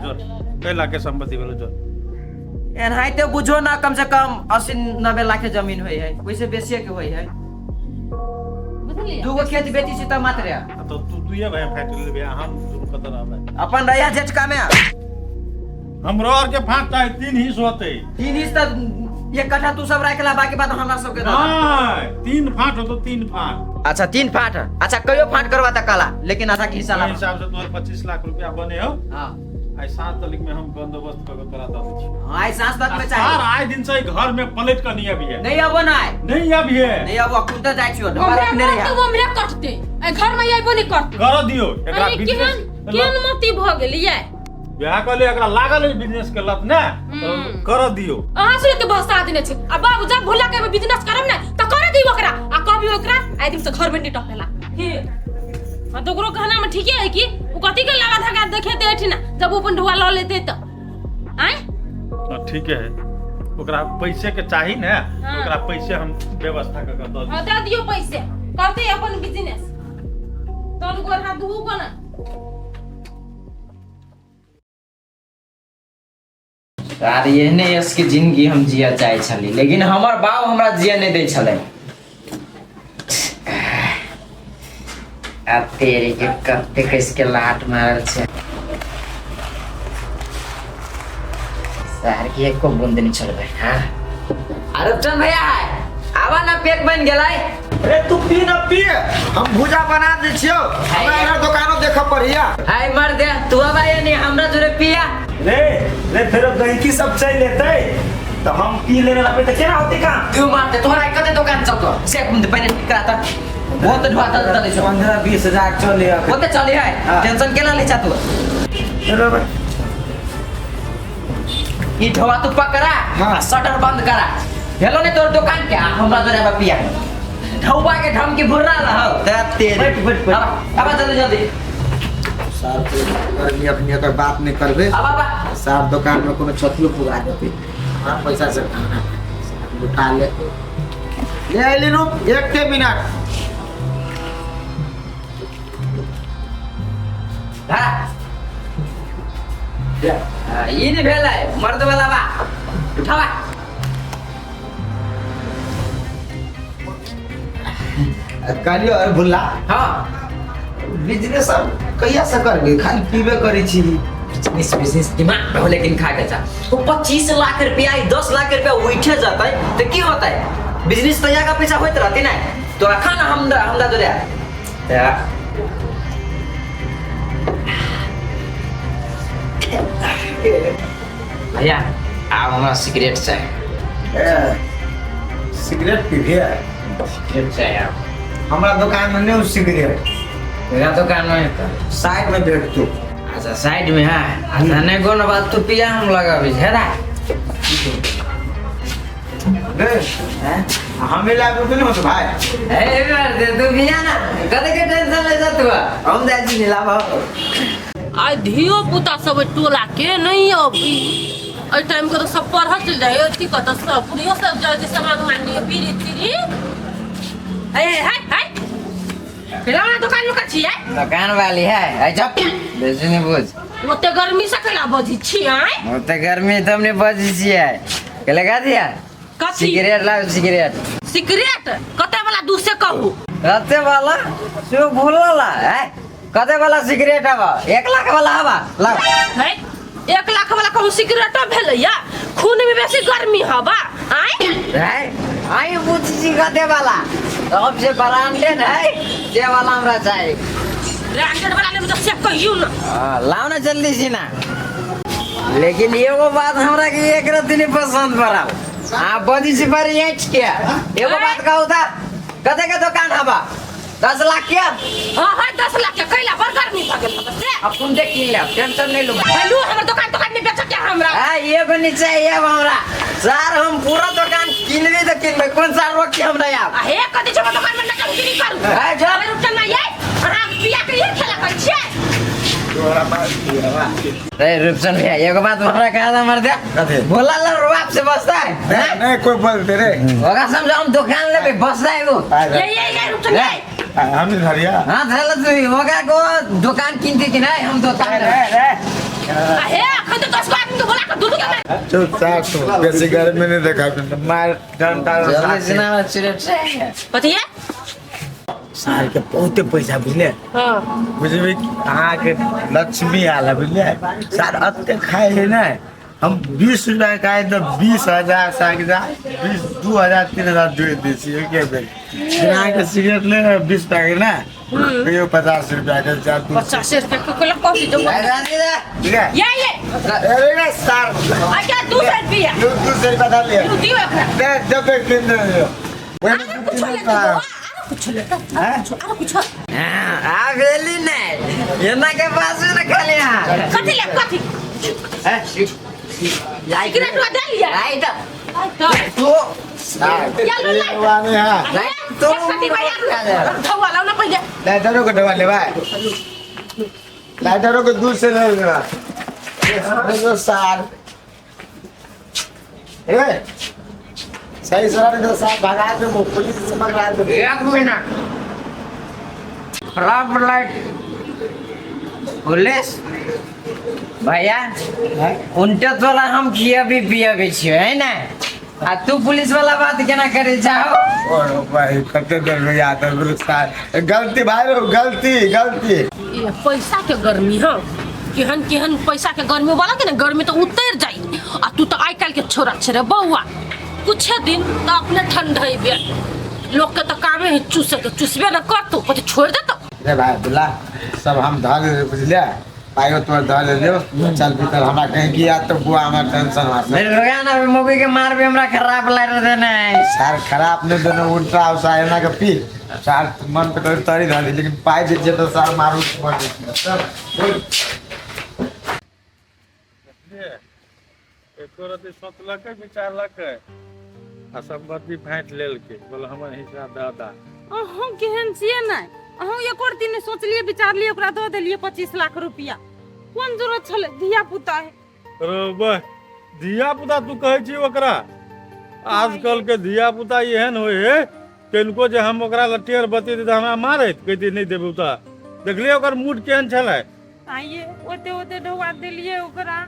E: जोड़, कै लाख के संपत्ति भेलो जोड़।
C: एनाहिते बुझो ना, कम से कम 80-90 लाख के जमीन होई है, वैसे बेसिए के होई है।
D: बुझलियै?
C: दूगो खेत बेची छी तऽ मात्र।
E: आ तो तू दुइये भाई फाटि लेबे, आ हम दुनू कतऽ रहबै?
C: अपन रहिया जेठका में।
E: हमरो आर के फाट चाही, 3 हिस्स होतै।
C: 3 हिस्स तऽ 1 कट्ठा तू सब राख ला, बाकी बात हमरा सबके दऽ दे।
E: नहीं, 3 फाट होतो, 3 फाट।
C: अच्छा, 3 फाट, अच्छा कहियो फाट करवा तऽ कला, लेकिन आधा के हिस्सा ला।
E: ओहि हिसाब से तोहर 25 लाख रुपया बने हो।
C: हाँ।
E: आइ साँझ तलिक में हम बंदोबस्त कऽ के तोरा दऽ दै छियौ।
C: हाँ, आइ साँझ तक में
E: आ सार
C: चाही।
E: आइ दिन से घर में पलट कऽ नहीं अबिहे।
C: नहीं अबो ना आइ।
E: नहीं अबिहे।
C: नहीं अबो, अखुन तऽ जाइ छियौ, ढोबा
A: हमरा
C: रखने रहिया।
A: करते वो हमरा कटते, ए घर में आइबो नहीं करते।
E: कर दियो एकरा
D: अरे
E: बिजनेस।
D: केहन केहन मती भऽ गेलियै?
E: वएह कहलियै, एकरा लागल है बिजनेस के लत ने, कर दियो।
A: अहाँ सुन के भसा देने छै। आ बाबू जब भुला के बिजनेस करब ने तऽ करे दियो ओकरा, आ कहबी ओकरा आइ दिन से घर में नहीं टपेला।
D: हे हाँ, तो ओकरो कहना में ठीके है कि ओ कथी के लावा धका देखेते एठिना, जब ओ अपन ढुआ लऽ लेते तऽ आँय।
E: हाँ, ठीक है, ओकरा पैसे के चाही ने।
D: हाँ।
E: ओकरा पैसे हम व्यवस्था कऽ के दऽ
D: हाँ, दऽ दियौ पैसे, करते अपन बिजनेस, तोर गोर हाथ धू कोना।
B: आर एहने यश के जिंदगी हम जिया चाहे छली, लेकिन हमर बाप हमरा जिया नहीं दै छलै। आ तेरे के कते कसके लाट मारल छै सार के एको बूंद नहीं छोड़बै। हाँ अरे चल भैया, आवा ना, पेट बन गेलै।
F: अरे तू पी ना पी, हम भुजा बना दै छियौ। हमरा इधर दुकानो देखऽ पड़ैया।
B: हाय मर दे तू, आवा या नहीं हमरा जोरे पिया।
E: रे रे, फेरो गहिकी सब चलि एतै तऽ हम पी लेने रहबै तऽ केना होतै काम?
B: तू मारते तोहरा कते दुकान चलतो से पहिने ठीक करा त बहुत ढुआ चल चलै छौ।
F: 15-20 हजार चले।
B: ओते चले है, टेंशन केना ले छा तू? ई ढोआ तू पकड़ा।
F: हाँ।
B: आ शटर बंद करा हेलो ने तोर दुकान के, आ हमरा जोरे आबा पिया, ढौआ के ढमकी भुर्रा रहौ
F: ते तेरे।
C: बैठ, बैठ, बैठ।
B: आबा आबा जल्दी जल्दी।
F: साहब के गर्मी अपनी एकर बात नहीं करबे।
B: आबा आबा।
F: साहब दुकान में कोनो छतियो पुगा देते, हमरा पैसा से खाना उठा ले। ले आइली रूप, एक के मिनट।
B: धरा। हाँ, ई नहीं भेलै मर्द वाला बा, उठावा।
F: कहलियो अरे भुल्ला।
B: हाँ।
F: बिजनेस अब कहिया से करबे? खाली पीबे करै छी।
B: बिजनेस बिजनेस दिमाग में हो, लेकिन खा के जा वो 25 लाख रुपया, 10 लाख रुपया उठे जाता है तो की होता है? बिजनेस तो यहाँ का पैसा होते रहते ना। तोरा खाना हम हम दा जोरे। भैया, आब हमरा सिगरेट चाही।
F: ए, सिगरेट पीबे?
B: सिगरेट चाही आब।
F: हमरा दुकान में नहीं हो सिगरेट।
B: मेरा दुकान में तो
F: साइड में भेटतो।
B: अच्छा, साइड में है। अच्छा, नहीं कोनो बात, तू पिया, हम लगाबी है ना।
F: रे, हमें लागे तो नहीं होतो भाई।
B: ए मार दे, तू पिया ना, कते के टेंशन ले जा तू, हम जाइ छी नीला भाव।
D: आइ धियो पुता सब एहि टोला के नहीं अबी। एहि टाइम के तऽ सब पढ़ल चलि जाइ, अथी कतऽ सब बुढ़ियो सब जाइ छै सामान उमान लिए बीड़ी तीड़ी। हे हे हे, केला दुकान में छियै?
B: दुकान वाली है। ऐ चुप, बेसी नहीं बुझ।
D: ओते गर्मी से केला बजै छी आइ?
B: ओते गर्मी तऽ हमने बजै छियै के लगा दिया।
D: कथी?
B: सिगरेट लाओ, सिगरेट।
D: सिगरेट कते वाला दू से कहू।
B: कते वाला से भूलला है? कते वाला सिगरेट हवा? 1 लाख वाला हवा, लाओ।
D: है, 1 लाख वाला कहू सिगरेटो भेलैया? खून में बेसी गर्मी हवा आइ?
B: है, आई बुझ छी कते वाला, सबसे ब्रांडेड है से वाला हमरा चाहिए।
D: ब्रांडेड वाला लेबै तऽ से कहियौ ने।
B: हाँ, लाओ ना जल्दी से ना। लेकिन एगो बात हमरा के एक रत्ती नहीं पसंद पड़ा। हाँ, बजी से पर ऐंठ के एगो बात कहू था, कते के दुकान हवा? 10 लाख के?
D: हाँ हाँ, 10 लाख के। कैला बड़ गर्मी भऽ गेल हवा से?
B: अब तुम देख किन ले, टेंशन नहीं लूंगा।
D: हेलो, हमर दुकान दुकान नहीं बेचऽ के हमरा।
B: हाँ, एगो नीचे एगो हमरा सर, हम पूरा दुकान किनबे तो किनबे, कौन सा रोक के हमरा यार?
D: आ हे, कथी छै? हमर दुकान में नकलगिरी करू?
B: है, जा।
D: अरे रुकल ना ये, अहाँ पिया के ये खेला करै छियै।
F: तोरा बात
B: रे रूपचंद भैया, एगो बात हमरा कहा था मर दे।
F: कथी?
B: बोला ला रुआब से बसता है।
F: नहीं नहीं, कोई बोलते रे।
B: ओकरा समझो हम दुकान लेबे, बसता है वो।
D: ये ये ये रुकल ये।
F: हम धरिया।
B: हाँ, धरल तू, ओकरा को दुकान किनते कि नहीं, हम दुकान लेबे।
D: आ हे, अखन तो 10 गो आदमी के बोला के दूध के
F: चुप साथ, तू बेसी गर्मी नहीं देखा, मार डंडा।
B: जल्दी से ना, सिगरेट चाहिए।
D: कथी है?
F: साल के बहुते पैसा, बुझले?
D: हाँ।
F: बुझबे कि अहाँके लक्ष्मी आल है, बुझलियै? सार एते खाइ है ने, हम 20 रुपया खाइ तऽ 20,000 साग जा 20 2000 3000 जोड़ि दै छियै एके बेर। जेना अहाँके सिगरेट ले 20 रुपया के ने, कहियो 50 रुपया के जा दू।
D: 50 रुपया के कोला कथी जो?
F: ठीक है।
D: ये ये।
F: अरे रे सार।
D: आ क्या 200 रुपया?
F: 200 रुपया धर लिअ।
D: दू दियौ एकरा।
F: दे जब एक दिन दे दियौ।
D: आरो कुछो लेतै बौआ, आरो कुछो लेतै, आरो कुछो, आरो कुछो।
B: हाँ, आ भेली नहीं एना के पास में ना खाली। हाँ।
D: कथी ले, कथी? सिगरेट दे लिया।
B: राइट।
D: तो
B: तो
D: या लो लाइट।
F: वाने हाँ।
B: तो
D: कथी भाई यार, धौआ लाओ ना पहिले।
F: लाइटरों के डबा लेबा, लाइटरों के दूध से ले लेबा। अरे सार, ए सही सर तो साहब भगा दे, वो पुलिस से पकड़ा दे।
B: एक मिनट, खराब लाइट पुलिस। भैया उनटे तोला हम खियाबी पियाबी छियो है ना आ तू पुलिस वाला बात केना करे चाहो
F: और भाई कते देर में याद है गुरु साहब गलती भाई रो गलती गलती
D: ये पैसा के गर्मी हँ केहन केहन पैसा के गर्मी वाला के ना गर्मी तो उतर जाई आ तू तो आइ काल्हि के छोरा छे रे बौआ कुछ दिन तो अपने ठंडैबे लोग के तो कामे है चूसे के चूसबे ना करतो कथी छोड़ देतो
F: रे भाई बुला सब हम धऽ लेलियै बुझलियै पाइयो तोर धऽ लेलियो चल भीतर हमरा कहीं गिया तो बुआ हमरा टेंशन हाथ
B: मेरे रोगान अभी मुगी के मार भी हमरा खराब लाग देने
F: सार खराब नहीं देने उल्टा उसा एना के पी सार मन पे तो तरी धऽ दी लेकिन पाइ जे जे तो सार मारू पड़ जेतै चल बोल
E: एको रति सोचलकै विचारलकै आ सम्पत्ति फाँटि लेलकै बोल हमर हिस्सा दऽ दा
A: अहूँ केहन छियै नहि अहूँ एको रत्ती नहि सोचलियै विचारलियै ओकरा दऽ देलियै 25 लाख रुपया। कोन जरूरत छलै? धिया पुता है।
E: रो बह, धिया पुता तू कहै छी ओकरा। आजकल के धिया पुता एहन होइ है, तनिको जे हम ओकरा लए टेर बतेतै तऽ हमरा मारैत कहितै नहि देबौ। तऽ देखलियै ओकर मूड केहन छलै?
A: आइए ओते ओते ढौआ देलियै ओकरा,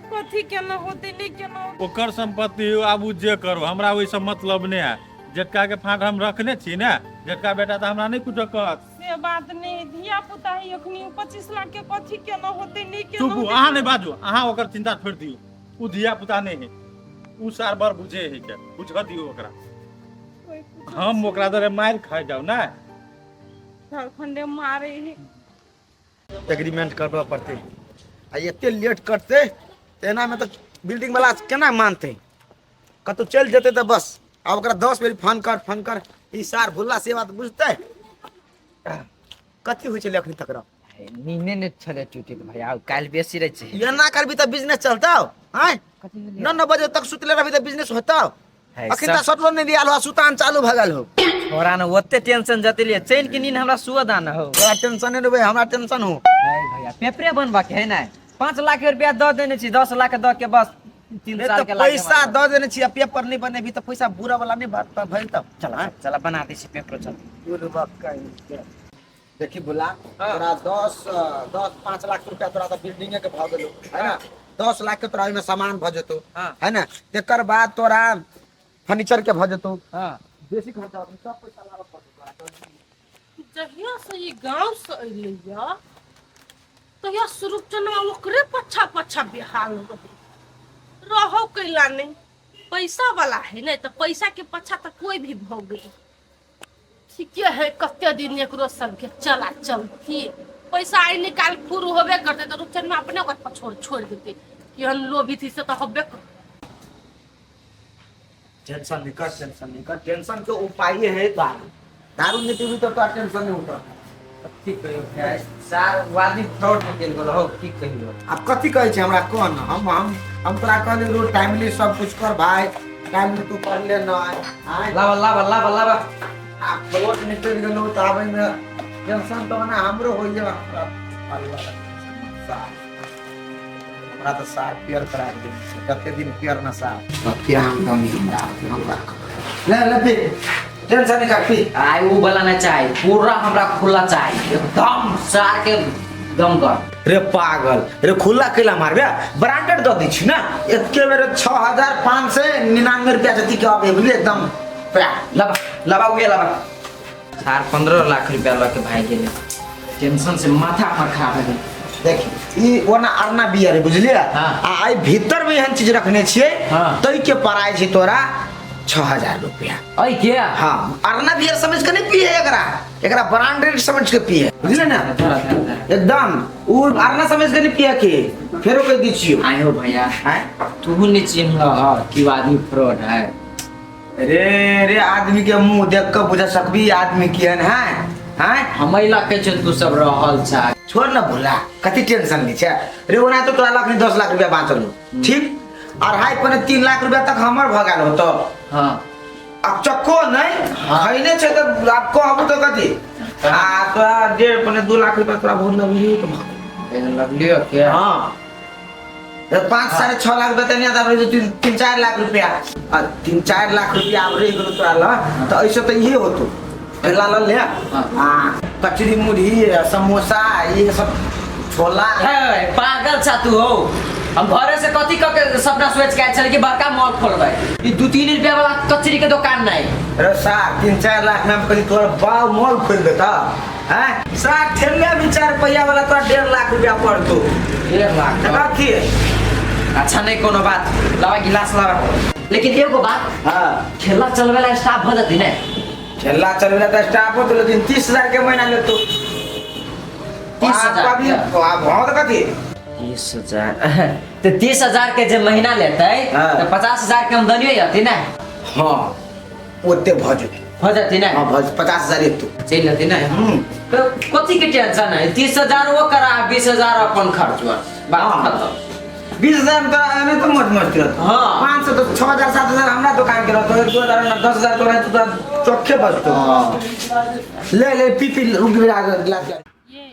A: कथी केना होतै, नहि केना होतै।
E: ओकर सम्पत्ति आब ओ जे करू, हमरा ओहिसँ मतलब नहि है। जेटका के फाँट हम रखने छी ने, जेटका बेटा तऽ हमरा नहि कुछो कहत।
A: से बात नहि, धिया पुता है अखनी। 25 लाख के कथी केना होतै, नहि केना
E: चुप
A: होतै।
E: अहाँ नहि बाजू। अहाँ ओकर चिंता छोड़ि दियौ। ओ धिया पुता नहि है, ओ सार बड़ बुझे है के बुझ दियौ ओकरा।
A: कोइ कुछो
E: हम ओकरा दरे मारि खाइ जाउ ने।
A: झारखंडे मारे है।
F: एग्रीमेंट करबऽ पड़तै आ एते लेट करतै तऽ एनामे तऽ बिल्डिंग वाला केना मानतै? कतहु चलि जेतै तऽ बस। आब ओकरा 10 बेर फोन कर, फोन कर। ई सार भुल्ला से बात बुझतै? कथी होइ छलै अखनी तक रह?
B: नींदे ने छले टूटी भैया, काल्हि बेसी रहै छै।
F: एना करबी तऽ बिजनेस चलतौ? आँय, 9 9 बजे तक सुतले रहबी तऽ बिजनेस होतौ? अखन तऽ सटलो नहि दियाल हो, सुतान चालू भऽ गेल हो।
B: छोरा ने ओते टेंशन जतेलिए, चैन के नींद हमरा सुअ दान हो।
F: तोरा टेंशन नहि रहबै, हमरा टेंशन हो।
B: है भैया, पेपरे बनबा के है ने, 5 लाख रुपया दऽ देने छी, 10 लाख दऽ के बस 3
F: नहीं
B: साल
F: तऽ
B: के लागे।
F: पैसा दऽ देने छी आ पेपर नहि बनेबी तऽ पैसा बुरा वाला नहि बात भेल तब?
B: चला चला, बना दै छी पेपरो, चल।
F: देखी बुला, तोरा दस दस 5 लाख रुपया तोरा तऽ बिल्डिंगे के भऽ गेलो है ना। 10 लाख के तोरा ओहिमे सामान भऽ जेतौ। है ना, तेकर बाद तोरा फर्नीचर के भऽ जेतौ। बेसी खर्चा होतौ, सब पैसा लाबऽ पड़तौ तोरा।
D: जहिया से ई गांव से अयलैया तहिया सुरुपचनवा ओकरे पच्छा पच्छा बेहाल रहे। रहो कैला नहीं, पैसा वाला है नहीं तो पैसा के पच्छा तो कोई भी भोगे। ठीके है, कते दिन एकरो सबके चला चलती। पैसा आई निकाल फुर होबे करते तो रुपचनवा अपने ओकर पछोड़ छोड़ देते। केहन लोभी थी से तो होबे कर।
F: टेंशन नहीं कर, टेंशन नहीं कर। टेंशन के उपाय है दारू। दारू नहीं पीबी तो तोरा टेंशन नहीं होता।
B: की कहियो सार, ओ आदमी फ्रॉड में गेल गेल हो, की कहियो।
F: आब कथी कहै छै हमरा कह न। हम हम हम तोरा कहली रो टाइमली सब कुछ कर भाई, टाइमली तू कर ले न आय।
B: लाबा लाबा लाबा लाबा।
F: आ प्लॉट निकलि गेलौ तऽ आब एहिमे टेंशन तऽ ओना हमरो होइए। हमरा परिवार सार, हमरा तऽ सार पियर करा के देने छै कते दिन पियर न सार कते आमदनी हमरा हमरा। ले ले, पी, टेंशन नहीं कर, पी।
B: आइ उ वाला ना चाही, पूरा हमरा खुला चाही, एकदम सार के दम कर।
F: रे पागल रे, खुला कैला मारबे? ब्रांडेड दऽ दै छी ने एके बेर। 6599 रुपया जति के अबे, बुझलियै? एकदम पूरा।
B: लबा लबा, उहे लबा सार। 15 लाख रुपया लऽ के भागि गेलै। टेंशन से माथा हमर खराब भए गेल।
F: देखी, ई ओना अरना बियर है, बुझलियै? आ एहि भीतर में एहन चीज रखने छियै। तै के पड़ाइ छै तोरा 6000 रुपया।
B: अइ के?
F: हाँ, अरना बियर समझ के नहीं पिए एकरा, एकरा ब्रांडेड समझ के पिए, बुझले ना?
B: धरा धरा धरा।
F: एकदम उ अरना समझ के नहीं पिए के फेरो कह दै छियो।
B: आए हो भैया।
F: आँय?
B: तू नहीं चिन्हल ह कि वो आदमी फ्रॉड है?
F: रे रे, आदमी के मुंह देख के बुझा सकबी आदमी केहन है? हैं?
B: हम लके छै, तू सब रहल छा।
F: छोड़ न भोला, कथी टेंशन नहीं छै रे। ओना तो तोरा लाख नहीं 10 लाख रुपया बाँचल हो, ठीक? 2.5 2.75 लाख रुपया तक हमर भऽ गेल हो तो। अब चक्को नहीं खैने छै तऽ आब कहबू तऽ कथी? आ तोरा 1.5 1.75 लाख रुपया तोरा बहुत लगलियो तऽ भऽ गेल।
B: लगलियो के?
F: हाँ, तो 5 6.5 लाख रुपया तऽ नहि आब रहि जेतौ, 3 3 4 लाख रुपया। आ 3 4 लाख रुपया आब रहि गेलौ तोरा लग तऽ ऐसे तऽ इहे होतो। पहला लऽ ले आ कचरी मुरही आ समोसा ये सब छोला।
C: हे, पागल छा तू हो। हम घरे से कथी क के सपना सोच के आयल छली कि बड़का मॉल खोलबै, ई 2-3 रुपया वाला कचरी के दुकान नहीं।
F: अरे साहब 3-4 लाख में हम कहीं तोरा बाव मॉल खोल देता हैं साहब, ठेले भी 4 रुपया वाला तोरा 1.5 लाख रुपया पड़तो।
C: 1.5 लाख
F: तो कथी है?
C: अच्छा नहीं कोनो बात, लावा गिलास लावा। लेकिन एगो बात,
F: हाँ
C: ठेला चलबे वाला स्टाफ भ जती ने?
F: ठेला चलबे वाला स्टाफ हो तो लेकिन 30,000 के महीना लेतो।
C: 30,000?
F: अभी हाँ तो कथी
C: 30,000 तो 30,000 के जे महीना लेते
F: हाँ।
C: तो 50,000 के आमदनी होती ना?
F: हाँ ओते भ जेतै।
C: हो जाती ना?
F: हाँ भ 50,000 एतौ।
C: चलि जेतै ना? तो कथी के टेंशन है, 30,000 वो करा 20,000 अपन खर्च हुआ, बात
F: हाँ।
C: खत्म।
F: 20,000 में तोरा एने तो मौज मस्ती रहतो।
C: हाँ।
F: 500 तो 6,000 7,000 हमरा दुकान के रहतो, 1-2,000 ना 10,000 तोरा तो तोरा चोखे बचतो।
C: हाँ।
F: ले ले पी पी रुक गिलास।
D: ये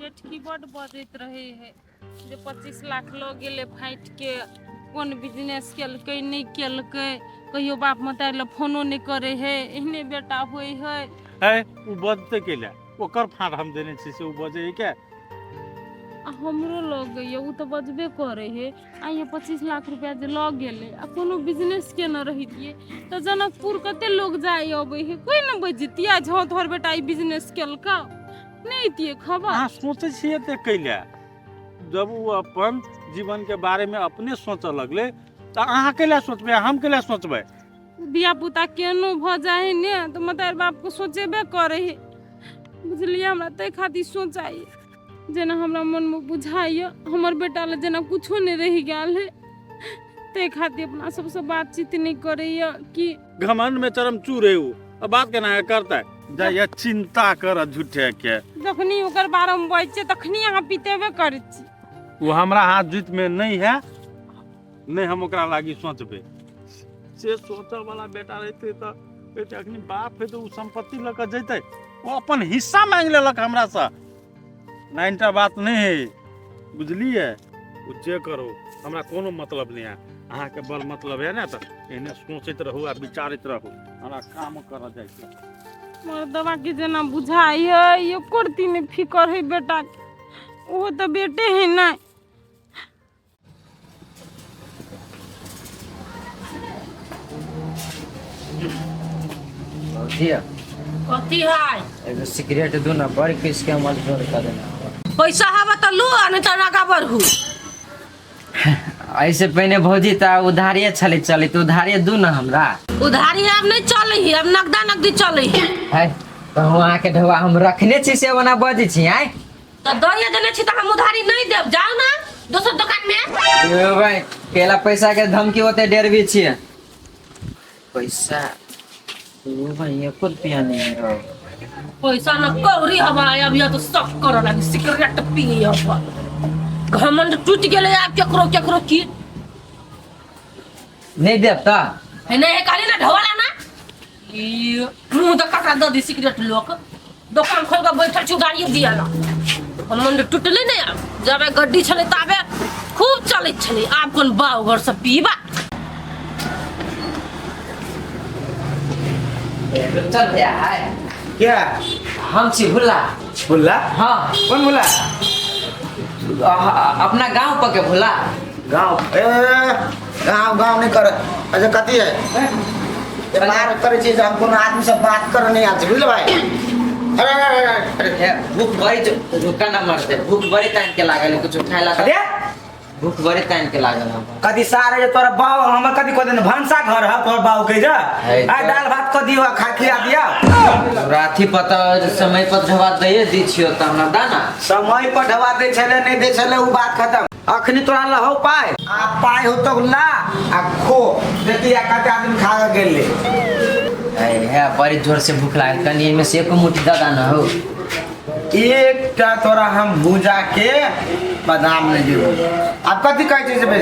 D: जेठकी बड बजैत रहे है जे 25 लाख लऽ गेलै फाटि के, कोन बिजनेस केलकै नहि केलकै, कहियो बाप मतारि लए फोनो नहि करै है, एहने बेटा होइ है।
E: है उ बजतै कैला, ओकर फाँट हम देने छी से उ बजै के।
D: आ हमरो लऽ गइए, उ तऽ बजबे करै है। आ ये 25 लाख रुपया जे लऽ गेलै आ कोनो बिजनेस केने रहितियै तऽ जनकपुर कते लोग जाइ अबै है, कोइ ने बजतियै जे हँ तोहर बेटा ई बिजनेस केलकौ, नहि अइतियै खबर।
E: अहाँ सोचै छियै एते कैला? जब उ अपन जीवन के बारे में अपने सोचऽ लगलै तऽ अहाँ कैला सोचबै, हम कैला सोचबै?
D: धिया पुता केनो भऽ जाइ है ने तऽ मतारि बापके सोचेबे करै है, बुझलियै? हमरा ताहि खातिर सोचाइए जेना हमरा मनमे बुझाइए हमर बेटा लए जेना कुछो नहि रहि गेल है, ताहि खातिर अपना सबसँ बातचीत नहि करैए कि
E: घमंड में चरम चूर है उ, अब बात केना करतै? जाइए चिंता कर झूठे के।
D: जखनी ओकर बारेमे बजै छियै तखनी अहाँ पितेबे करै छी।
E: वो हमरा हाथ जुत में नहीं है, नहीं हम ओकरा लागी सोचबै। से सोचऽ वाला बेटा रहते तऽ कहते अखनी बाप है तऽ उ संपत्ति लऽ कऽ जैतै, वो अपन हिस्सा मांगि लेलक हमरा से। नाइनटा बात नहीं है, बुझलियै? ओ जे करू हमरा कोनो मतलब नहीं है, अहाँके बड़ मतलब है ने, तऽ एहने सोचैत रहू आ विचारैत रहू, हमरा काम करऽ जाइ छै।
D: मर्दबा के जेना बुझाइ है एको रत्ती नहि फिकर है बेटा के, ओहो तऽ बेटे है ने।
A: कथी है?
B: एगो सिगरेट दू ना, बड़ किस के मजबूर कर देना।
A: पैसा हवा तऽ लू आ नहीं तऽ आगा बढ़ू।
B: ऐसे पहिने भौजी तऽ उधारिये छलै चलै, तऽ उधारिये दू ना हमरा।
A: उधारी आब नहीं चलै है, अब नगदा नगदी चलै है।
B: है कहूँ अहाँके ढौआ हम रखने छी से ओना बजै छी आँय?
A: तऽ दइए देने छी तऽ हम उधारी नहीं देब, जाउ ना दोसर दुकान में।
B: यौ भाई केला पैसा के धमकी ओते डेरबी छियै। पैसा ओ भाई एको रुपया नहीं रहो।
A: पैसा न कौड़ी हवा अब यह तो सब करऽ लागी, सिगरेट पी अब घमंड टूट गेलै आब केकरो केकरो की
B: नहीं देब तऽ?
A: है नहीं है कहली ना ढोला ना ई मुंह तऽ ककरा दऽ दी सिगरेट लोक, दोकान खोल कऽ बैठल छी उधारिये दिअ ला। घमंड टूटलै ने आब, जबे गड्डी छलै ताबे खूब चलैत छलै, आब कोन बाउ घर से पीबा।
B: चल भैया है।
F: क्या?
B: हम छी भुल्ला।
F: भुल्ला?
B: हाँ।
F: कौन भुल्ला?
B: अपना गांव पर के भुल्ला।
F: गांव? ए, गांव गांव नहीं कर। अच्छा कथी है? ए, बाहर करे छी जे हम कोनो आदमी से बात कर नहीं आयल छी, बुझले भाई? अरे, अरे, अरे, अरे, अरे।
B: हे, भूख बड़ी रुका ना मरते, भूख बड़ी तान के लागल है, कुछ खाए ला।
F: अरे?
B: भूख बड़ी तान के लागल है।
F: कथी सारे जे तोरा बाप हमर कथी कह देने भनसा घर है तोर बाप के जा।
B: है
F: आ
B: तो।
F: दाल भात क दियो खा खिया दिया।
B: राती पता समय पर ढवा दे दी छियो त हमरा दाना।
F: समय पर ढवा दे छले नहीं दे छले उ बात खत्म। अखनी तोरा लहौ पाय आ पाय हो तो ला आ खो देखिया कते आदमी खा के गेले।
B: ए हे बड़ी जोर से भूख लागल, कनी एमे से एक मुट्ठी दऽ दाना हो।
F: एकटा तोरा हम भूजा के बादाम नहीं देबो। आब कथी कहै छै से बे?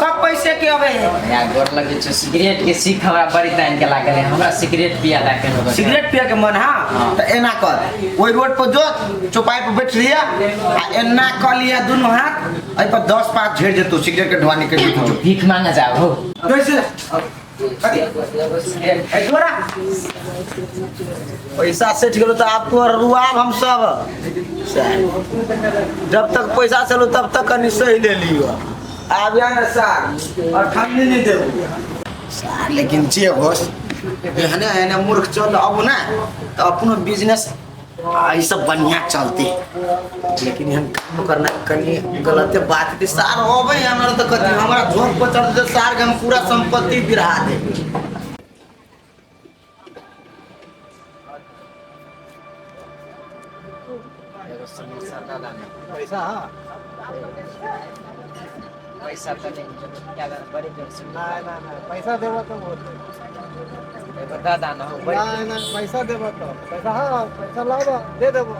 F: सब पैसे के अबे है।
B: यार गोर लगे छै, सिगरेट के सीख हमरा बड़ी तान के लागल है, हमरा सिगरेट पिया दा के नगर।
F: सिगरेट पिया के मन हा?
B: हाँ।
F: त एना कर, ओइ रोड पर जो चौपाई पर बैठ लिया आ एना कर लिया दुनू हाथ, एहि पर 10 पाँच झेड़ जेतौ सिगरेट के धुआं निकल जेतौ।
B: भीख मांगे जाओ हो।
F: कैसे? कथी ए तोरा पैसा सेठ गेलो तऽ आब तोहर रुआब हम सब जब तक पैसा चलो तब तक कनि सही ले लियो आब या ने सार और ठंडी नहीं देबो सार। लेकिन जे होस एहने एहने मूर्ख चल अब ना तो अपनो बिजनेस ई सब बढ़िया चलते। लेकिन एहन काम करना कनि गलते बात है सार। अबै हमरा तऽ कथी हमरा झोंक पर चढ़ते सार के हम पूरा संपत्ति बिरहा दे।
G: पैसा हाँ
B: पैसा तो नहीं क्या बड़ी जोर से
G: ना ना ना पैसा देबो तो बहुत
B: दादा ना हो बड़ी
G: ना ना पैसा देबो तो पैसा हाँ पैसा लाबो दे देबो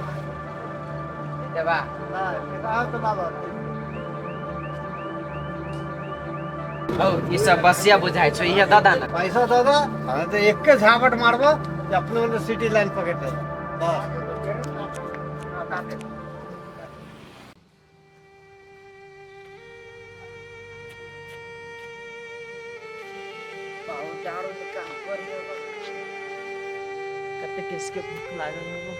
B: देबा
G: ना पैसा हाँ तो लाबो।
B: हौ ई सब बसिया बुझाइ छौ इहे दादा ना
G: पैसा दादा हाँ तो एक के झापट मारबो जे अपने मतलब सिटी लाइन पकड़ ले बस।
C: कते किसके भूख लागल हो।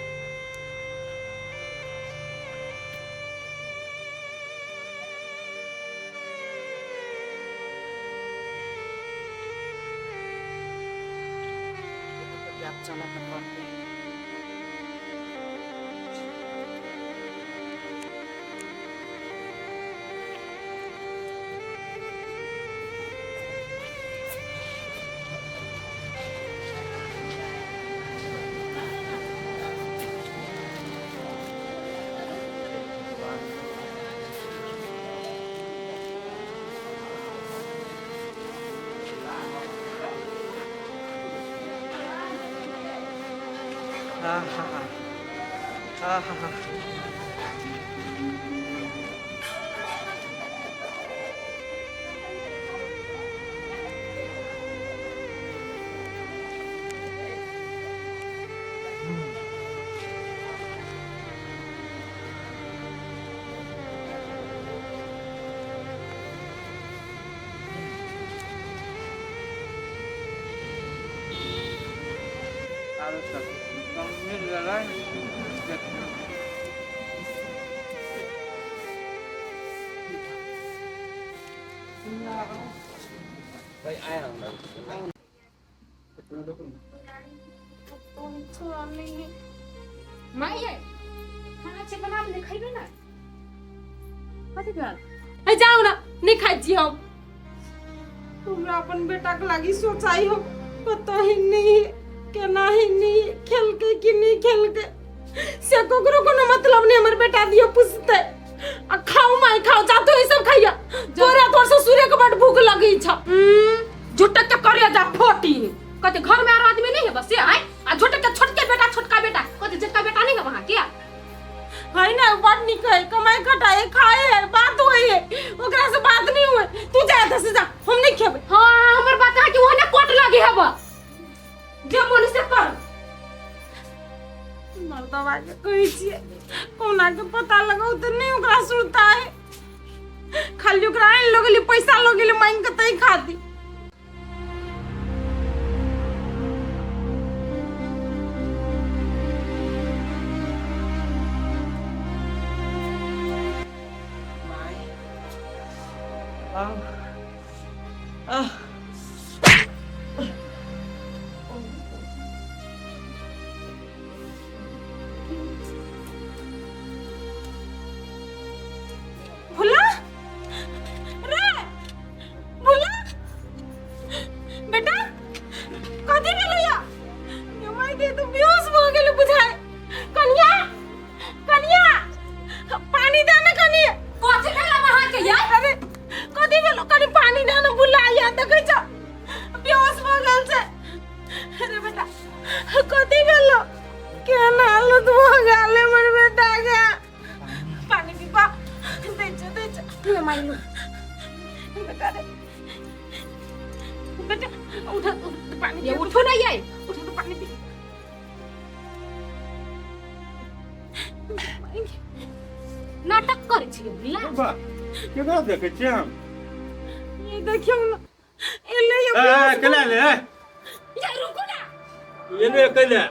A: माई है खाना छै बना ले खइबे ना। कथी भेल? हे जाउ ना, नहीं खाइ छी हम।
H: हमरा अपन बेटा के लागी सोचाई हो पता ही नहीं केना ही नहीं खेलके कि नहीं खेलके से ककरो कोनो मतलब नहीं। हमर बेटा दियो पूछते आ खाओ माई खाओ जा तो ई सब खाइया तोरा तोर ससुरे के बड़ भूख लगी छ।
A: झुटक के करे जा फोटी कते घर में आरो आदमी नहीं है बस ये आय आ झुटक के छोटके बेटा छोटका बेटा कते जेटका बेटा नहीं है वहां क्या
H: है ना बड़ निक है कमाई खटाए खाए है बात होई है ओकरा से बात नहीं हुए। तू जा एतऽ से जा हम नहीं खेबै।
A: हां हमर बात है कि ओहने कोट लगी हब जे मन से कर।
H: मर्दवा के कहै छियै कोना के पता लगाउ तऽ नहीं ओकरा सुनता है। खाली ओकरा आनि लऽ गेली पैसा लऽ गेली मांगि के तै खाती। भुला रे भुला बेटा कथी भेलै या माय के तू बेहोश भऽ गेल बुझाय। कनिया कनिया पानी दे ना कनी।
A: कथी भेल अहाँ के यार?
H: अरे कथी भेल कनी पानी दे ना भुला या देखै छ बेहोश भऽ गेल छै। अरे बेटा कथी भेल केना हालत भऽ गेल हमर बेटा के। पानी पीपा दै छ दै छ
A: ले माई लो
H: बेटा रे बेटा उठ उठ पानी
A: ये
H: पी
A: उठो ना ये
H: उठ तो पानी पी।
A: नाटक करै छी भुला।
E: बा केकरा देखै छियै हम?
H: ये देखियौ ना एलै
E: ए, केला ले
A: ये रुकू ना।
E: एने कैले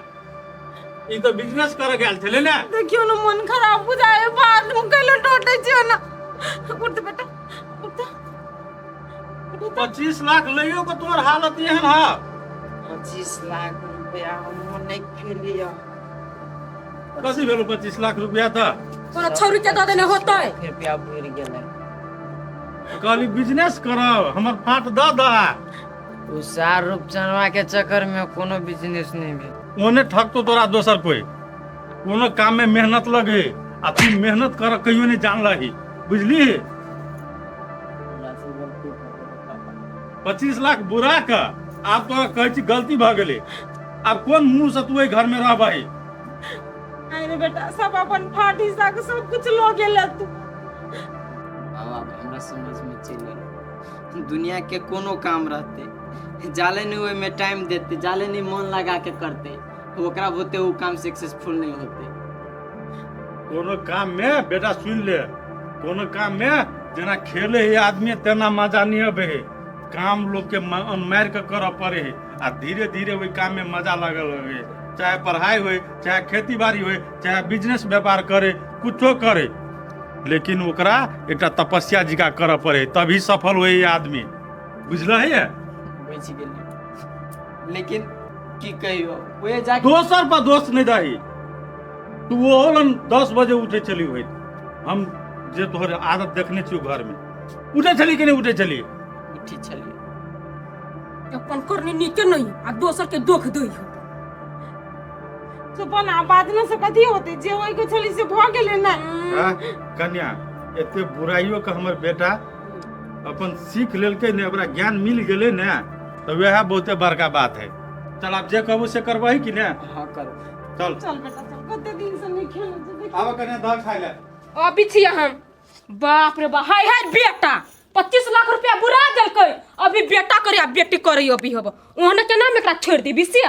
E: ई तऽ बिजनेस करऽ गेल छलै ने।
H: देखियौ ने, मन खराब बुझाए, बाद में कैले टोटे छियो ना। उठ बेटा, उठ।
E: 25 लाख लैयो के तोहर हालत एहन है?
B: 25 लाख रुपया हम नहीं खेलिए।
E: कथी भेलो 25 लाख रुपया तऽ?
A: तोरा छौरी के दऽ देने होतै।
B: रुपया बुड़ि गेलै।
E: कहली बिजनेस करब, हमर फाट दऽ दऽ।
B: ओ सार रूपचनवा के चक्कर में कोनो बिजनेस नहीं भेल।
E: ओने ठकतो तोरा दोसर कोई। कोनो काम में मेहनत लगे आ तू मेहनत कर कहियो नहीं जान रही, बुझली?
B: हमरा से गलती भऽ गेलै पापा।
E: 25 लाख बुरा के आब तोरा कहै छी, गलती भऽ गेलै। आब कोन मुंह से तू एहि घर में रहबही?
H: अरे बेटा, सब अपन फाट हिस्सा के सब कुछ लो गेले तू।
C: बाबा, हमरा समझ में चलि गेल। दुनिया के कोनो काम रहते, जाले नहीं ओहिमे टाइम देते, जाले नहीं मन लगा के करते, ओकरा बोते ओ काम सक्सेसफुल नहीं होते।
E: कोनो काम में, बेटा सुन ले, कोनो काम में जेना खेले है आदमी तेना मजा नहीं अबे है। काम लोग के मारि के करऽ पड़े है आ धीरे धीरे ओहि काम में मजा लागल लगे। चाहे पढ़ाई होय, चाहे खेती बाड़ी होय, चाहे बिजनेस व्यापार करे, कुछो करे, लेकिन ओकरा एकटा तपस्या जिका करऽ पड़े है, तभी सफल होय आदमी, बुझलही?
C: बुझि गेलियै, लेकिन की कहियो, ओहे जाके
E: दोसर पर दोष नहीं दही। तू ओहो लन 10 बजे उठे चली होइत। हम जे तोहर आदत देखने छियौ, घर में उठे छली कि नहीं उठे छली?
C: उठी छलियै।
A: अपन करनी नीके नहीं आ दोसर के दोख दै हो।
H: सुपन, आ बाद में से कथी होते? जे होय के छली से भऽ गेलै ना।
E: हाँ, कन्या, एते बुराइयो के हमर बेटा अपन सीख लेलकै ने, ओकरा ज्ञान मिल गेलै ने, तऽ वएह बहुते बड़का बात है। चल, आब जे कहबो से करबही कि ने?
C: हाँ, करू।
E: चल।
H: चल बेटा, चल। कते दिन से नहीं खेले छै, देख।
E: आब कन्या, दह खाइ ले।
A: अभी छियै हम। बाप रे बा, हाय हाय, बेटा 25 लाख रुपया बुरा देलकै। अभी बेटा करे आ बेटी करे अभी हब ओहने केना हम एकरा छोड़ि देबी से?